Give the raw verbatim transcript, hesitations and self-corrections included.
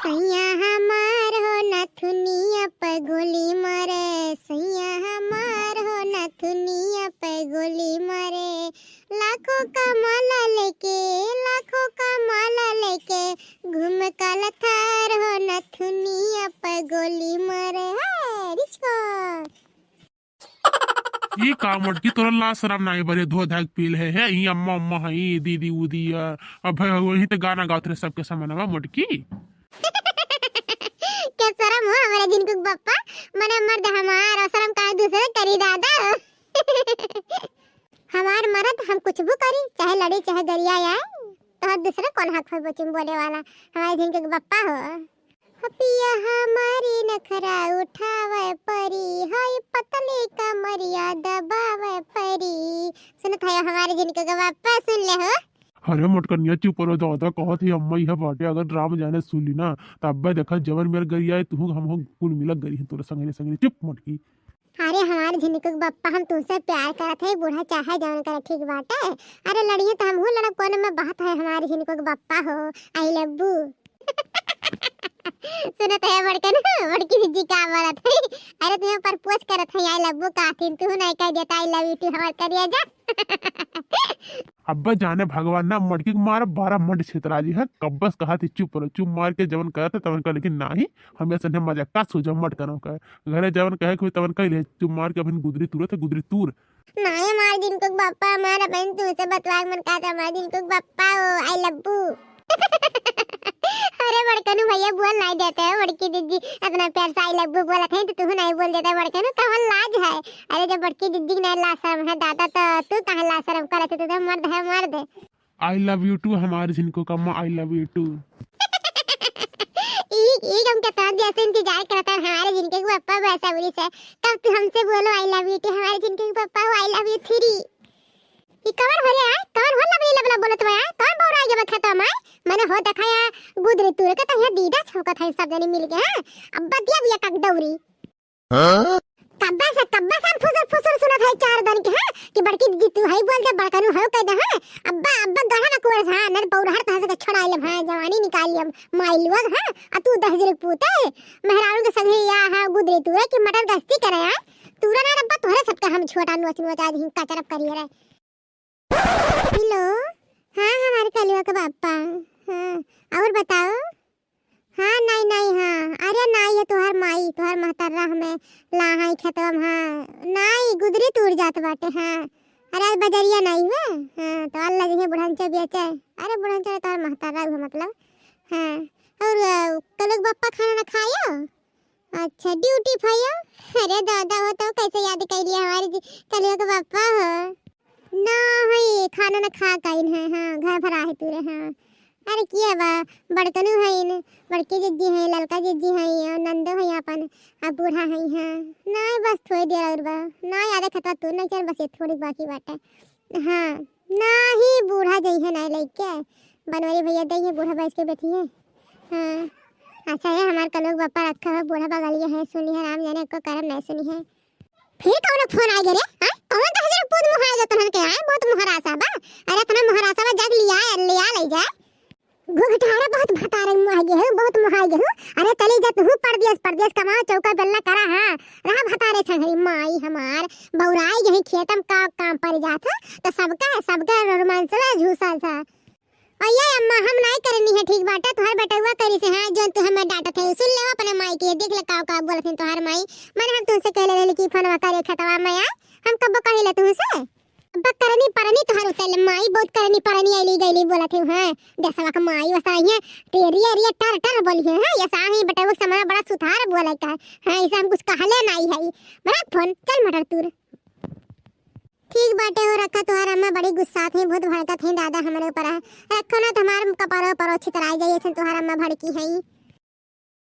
सैया हमार हो नथुनिया पे गोली मारे, सैया हमार हो नथुनिया पे गोली मारे। लाखों का माला लेके, लाखों का माला लेके, घूम काला थार हो नथुनिया पे गोली मारे। हे, रिचको। ई का मोटकी, तोरा लाज शरम नाहीं बरे, धो धाक पी ले है, ई अम्मा उम्मा है, ई दीदी उदी है। अब भाई वही तो गाना गावत रहे सबके सामने बा मोटकी। क्या शरम हो हमारे जिनको बप्पा, मने मर्द हमार और शरम का दूसरे करी दादा। हमार मर्द हम कुछ भी करी, चाहे लड़ी चाहे गरिया आए, तो दूसरे कौन हक है बच्चे में बोले वाला, हमारे जिनको बप्पा हो। हो पिया हमारी नखरा उठावे परी, हाय पतली कमरिया दबावे परी। सुनत है हमारे जिनको के बप्पा, सुन ले हो। अरे मोटकनिया चुप रहो, दादा कहत ही अम्मा यह बाटे, अगर राम जाने सुन ली ना, तो अब्बे देखा जवन मेर गरिया है, तू हम हो कुल मिलक गरी है तोरे संगे संगे। चुप मोटकी। अरे हमारे झिनकू के बप्पा, हम तुमसे प्यार करत है, बूढ़ा चाहे जवन करे ठीक बाटे। अरे लड़िए तो हम हूँ लड़ब, कौन में बात है हमारे झिनकू के बप्पा हो, I love you। सुनत है बड़कन, बड़की जिज्जी का बोलत है? अरे तुम्हें प्रपोज करत है, I love you का थी, तू नहीं कह देता I love you too हमार करिया जा। अब्बे जाने भगवान ना मटकी के मार बारह मंड छितरा जी है। कब्बस कहा थी चुप रहो, चुप मार के जवन करत है तवन कर, लेकिन नाही हम ऐसे नहीं मजाक का सोचा मत करो का। घरे जवन कहे कोई तवन कह ले, चुप मार के अपन गुदरी तुरत है, गुदरी तूर। नाही हमार जिनको बप्पा हमारा बहन तू से बतवा के मन कहा था हमार जिनको बप्पा हो, I love you। अरे बड़कनू भैया बोल नहीं देते हो, बड़की दीदी इतना प्यार से I love you बोलत है तो तू नहीं बोल देता बड़कनू, कवन लाज है? अरे जब बड़की दीदी के नहीं लाज शर्म है दादा, तो तू कहाँ लाज शर्म करत है? तू तो मर्द है, मर्द। I love you too हमारे झिनको का अम्मा, I love you too। ई, ई हम कितना देर से इंतजार करत है हमारे झिनको के बप्पा बेसब्री से, कब तू हमसे बोलो I love you too हमारे झिनको के बप्पा हो, I love you three। ई कवन हो रे, आय? कवन हो लबली लबला बोलत बा, आय? कवन बौरा आगे बा खेतवा में? मने हो देखा यहाँ गुदरी तूर के तो यहाँ दीदा छौकत है सब जने मिल के, हाँ? अब बतिया बिया कक दौरी। हाँ? कब्बे से, कब्बे से हम फुसुर फुसुर सुनत है चार दिन के, हाँ? कि बड़की दीदी तू है बोल दे, बड़कनू है कह दे, हाँ? अब्बा, अब्बा गढ़ा ना कुआर से, हाँ? नन बौरा हर तहसे के छोड़ा लेम, हाँ? जवानी निकाल लेम, माई लोग, हाँ? आ तू दहजरे पूते, मेहरारू के संगे या, हाँ? गुदरी तूरे की मटर गश्ती करे, हाँ? तूरा ना रब्बा तोहरे सबके हम छोटा नोच नोच आज ही कचरप करिए रे। हेलो, हाँ, हमारे कलुआ के बापा, हाँ, और बताओ। हाँ, नाई, नाई, हाँ, अरे नाई, ये तोहर माई, तोहर महतर्रा हमें ला है खेतवा में, हाँ, नाई, गुदरी तूर जात बाटे, हाँ, अरे आज बजरिया नाई हुआ, हाँ, तो अल्लाह जी बुढ़ांचा बेचे, अरे बुढ़ांचा तोहर महतर्रा हुआ मतलब, हाँ, और अ, कलुआ के बापा खाना ना खायो? अच्छा, ड्यूटी भइया। अरे दादा, हो तो कैसे याद कर लिया हमारे जी, कलिया के पापा हो। ना है, खाना ना खा काइन है, हाँ, घर भरा है तू रे, हाँ। अरे किया बा, बड़कनू है न, बड़की जिज्जी है, ललका जिज्जी है, और नंदो है अपन, अब बूढ़ा है, हाँ। ना, बस थोड़ी देर और बा। ना, याद खतवा तू नहीं चल, बस ये थोड़ी बाकी बाटे। हाँ, नाही बूढ़ा जइहे ना लइके, बनवारी भइया दइहे बूढ़ा बैठ के बैठी है। हाँ, अच्छा है हमार कलुआ के बापा रखा है, बूढ़ा बगलिया है, सुनी है राम जाने को करम नहीं सुनी है। फिर कौन फोन आ गया रे? हाँ, कौन तो हजार पूत मुहाय जो तोहन के आए, बहुत मुहरासा बा। अरे इतना मुहरासा बा, जग लिया, लिया ले जाए। घुघटारा बहुत भतारे मुहाय गए हो, बहुत मुहाय गए हो। अरे चली जा तू परदेस, परदेस कमाओ, चौका बेलना करा, हाँ। रहा भतारे छंगरी, माई हमार, बौराई गई खेतम का काम पड़ जात है, तो सबका, सबका रोमांस में झूसा था। और ये अम्मा, हम नाई करनी है, ठीक बाटे, तोहर बेटउआ करी से, हाँ, जोन तू हमें डांटत है, सुन ले अपने माई के, देख ले का, का बोलत है तोहर माई। मैंने हम तुमसे कहले रहली कि फोनवा करे खतवा में आ, हम कब कहिले तुमसे? अब करनी परनी तोहर उतल माई, बहुत करनी परनी आइली गइली बोलत है, हाँ, देसवा के माई वसा है, टेरी एरिया टर टर बोली है, हाँ, ये साही बेटउआ के समाना बड़ा सुधार बोले का, हाँ, इसे हम कुछ कहले नाई है, बड़ा फोन, चल मटर तूर। ठीक बाटे हो, रखा, तोहार अम्मा बड़ी गुस्सा थे, बहुत भड़कत है दादा हमरे ऊपर। रखो ना तो हमार कपड़ो परो छितराई जाइए, ऐसे तोहार अम्मा भड़की है।